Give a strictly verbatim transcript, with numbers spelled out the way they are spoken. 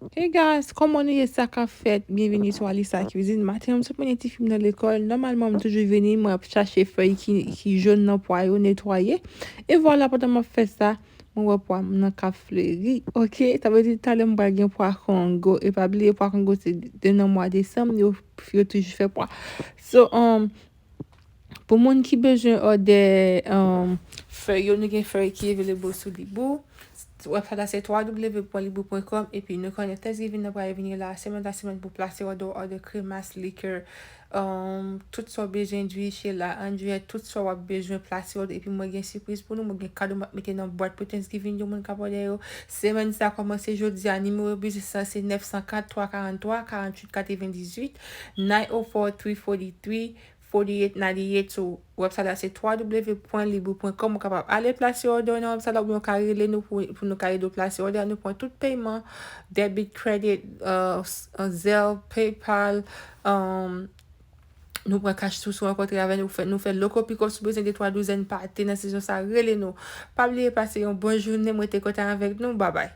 Hey guys, kòman nou ye, sa k ap fèt? Byenveni sou Alisa Cuisine. Maten an, m sot mennen tifi m nan lekòl. Nòmalman, m toujou vini, mwen ap chache fèy ki, ki jòn nan pwa yo, netwaye. E vwala, pandan m ap fè sa, mwen wè pwa m nan k ap fleri. Oke, sa vle di talè m pral gen pwa kongo. E pa bliye, pwa kongo se de nan mwa desanm, yo, yo toujou fè pwa. So, um, pou moun ki bezwen òdè, um, fèy yo, nou gen fèy ki available sou Libou. Website la se w w w pwen libou pwen kòm, epi nou konnen Thanksgiving nan pral vini la, se mwen ta se mwen pou plase òdè, òdè kremas, likè, um, tout sa w bezwen, dwi che la, andjè, tout sa w ap bezwen plase òdè, epi mwen gen sipriz pou nou, mwen gen kado m ap mete nan bwat pou Thanksgiving yo, moun k ap òdè yo. Semèn sa kòmanse jodi a, nimewo biznis lan se nèf san kat, twa karant twa, karant uit katrevendizuit, nine oh four, three forty-three, forty-eight ninety-eight. So, website la se w w w pwen libou pwen kòm. Ou kapab ale plase òdè w nan website la, oubyen ou ka rele nou pou, pou nou ka ede w plase òdè a. Nou pran tout pèyman, debit, credit, uh, s- uh, Zelle, PayPal, um, nou pran cash tou si w rankontre avè nou, fè, nou fè local pick up. Si w bezwen de twa douzèn pate nan sezon sa, rele nou. Pa bliye pase yon bon jounen, mwen te kontan avèk nou, babay.